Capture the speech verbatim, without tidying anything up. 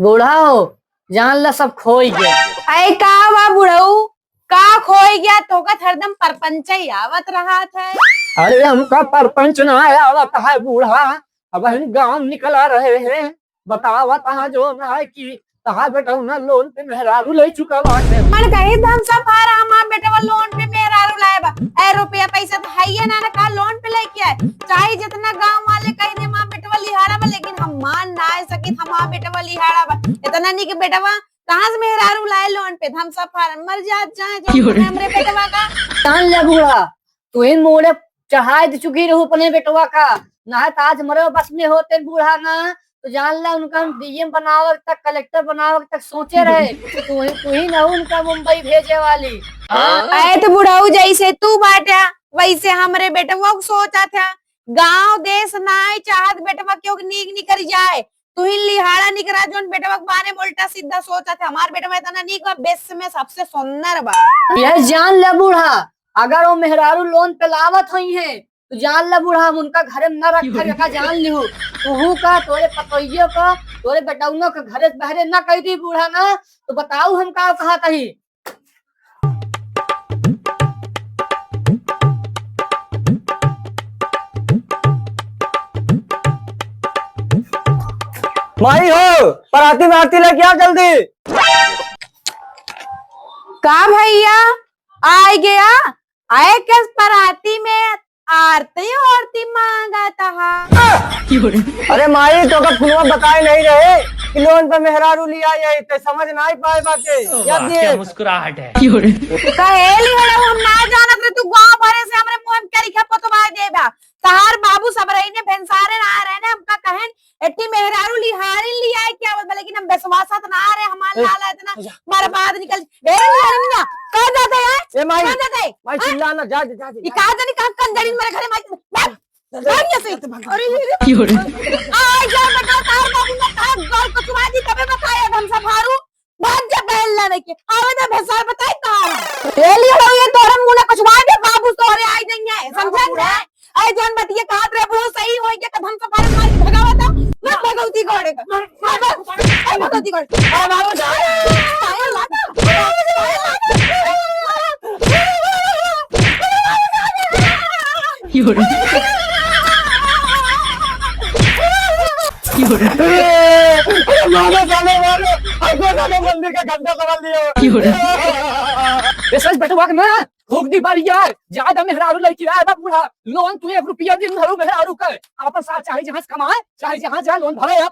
बूढ़ा हो, जान ला सब खोई गया। अरे का बा बुढ़ऊ, का खोई गया? तोका त हरदम परपंच ही आवत रहत है। अरे हमका परपंच ना आवत है बूढ़ा, अब हम गाँव निकला रहे हैं, बतावत है जो ना है कि तहार बेटवा ना लोन पे मेहरारू ले चुका बाटे। मन कही धन सब हारा हमार बेटवा लोन पे मेहरारू लाए बा। ए रुपया पैसा तो है ही ना, ना का लोन पे लेके आए। चाहे जितना गाँव वाले कह दे हमार बेटवा लिहाड़ा बा, लेकिन हम मान ना सकित हमार बेटवा लिहाड़ा बा। इतना निक बेटवा कहाँ से मेहरारू लाए लोन पे? हम सब फार्म मर जात जाए जो हमरे बेटवा का। जान ले बूढ़ा, तू ही मोड़े चढ़ाए दे चुकी रहू अपने बेटवा का, ना है तो आज हमरे बस में होते बूढ़ा ना, तो जान ला उनका हम डीएम बनावे तक, कलेक्टर बनावे तक सोचे रहे। तू ही, तू ही ना उनका मुंबई भेजे वाली। अरे तो बुढ़ऊ जैसे तू बाटा वैसे हमरे बेटवा को सोचा था। गाँव देश नाय चाहत बेटवा क्यों नीक निकर जाए। तू ही लिहाड़ा निकरा जोन बेटवा के बारे में उल्टा सीधा सोचा था। हमार बेटवा इतना नीक बा, विश्व में सबसे सुंदर बा। यह जान ले बूढ़ा, अगर वो मेहरारू लोन पे लावत हुई है तो जान ले बूढ़ा, हम उनका घरे में न रखा, रखा जान लिहू। तू का, तोरे पतोहियो का, तोरे बेटौनो के घरे से बहरे न कह दी बूढ़ा ना, तो बताऊ हम का कहा तही। माई हो, पराती में आरती लेके आ जल्दी। का भैया, आय गया? आए के पराती में आरती ओरती मांगत हा। अरे माई, तोका फुलवा बताए नहीं रहे कि लोन पे मेहरारू लिया जाए, ते समझ नहीं पाए बाटे। वाह, क्या मुस्कुराहट है। कहे लिहड़ा, हम ना जानत रहे, तू गाँव भरे से हमरे मुंह में करिखा पोतवा देबा। तहार बाबू सब रही ने भेंसारे ना रहे ने, हमका कहेन एट्टी मेहरारू लिहारिन लियाए के आवत बा, लेकिन हम विश्वासत ना रहे, हमार ए, लाला इतना अच्छा। बर्बाद निकल। ए रे लिहारिन ना, कहाँ जाते हैं? ए माई, कहाँ जाते हैं? माई हाँ? चिल्ला ना, जा, जा, जा, ये जा। कहाँ जाने, कहाँ कंजरी मेरे घरे माई, माई, जा, जा, माई ऐसे। जा, जा, भाग, अरे भाग। ये रे। क्यों रे? आ जा बेटा, तार बाबू ने कहा गोल कुछ बाजी तबे बताया हम सब हारू। भाग जा बहन लाने के। आवे ना भैंसा बताए कहाँ है। ए लियो ये तोरम मुना कुछ बाजी बाबू तोरे आई नहीं है, समझन ना? अरे जौन बतिया कहत रहे, बुढ़ऊ सही होई के, तब हम सब मारे मार के भगावत हऊ। मत भगवती गोड़े का। मत, मत, मत भगवती गोड़े। अरे बाबू, जा। पायल लागा। पायल लागा। अरे मारो, साले मारो। हमको साले मंदिर का घंटा समझ लियो। ए, सच बेटवा के ना। भोग दी बारी यार, ज्यादा मेहरारू लइके आए बा बूढ़ा, लोन तू एक रुपया दिन भरू मेहरारू के, आपन साथ चाहे जहाँ से कमाए, चाहे जहाँ जाए, लोन भरे आप।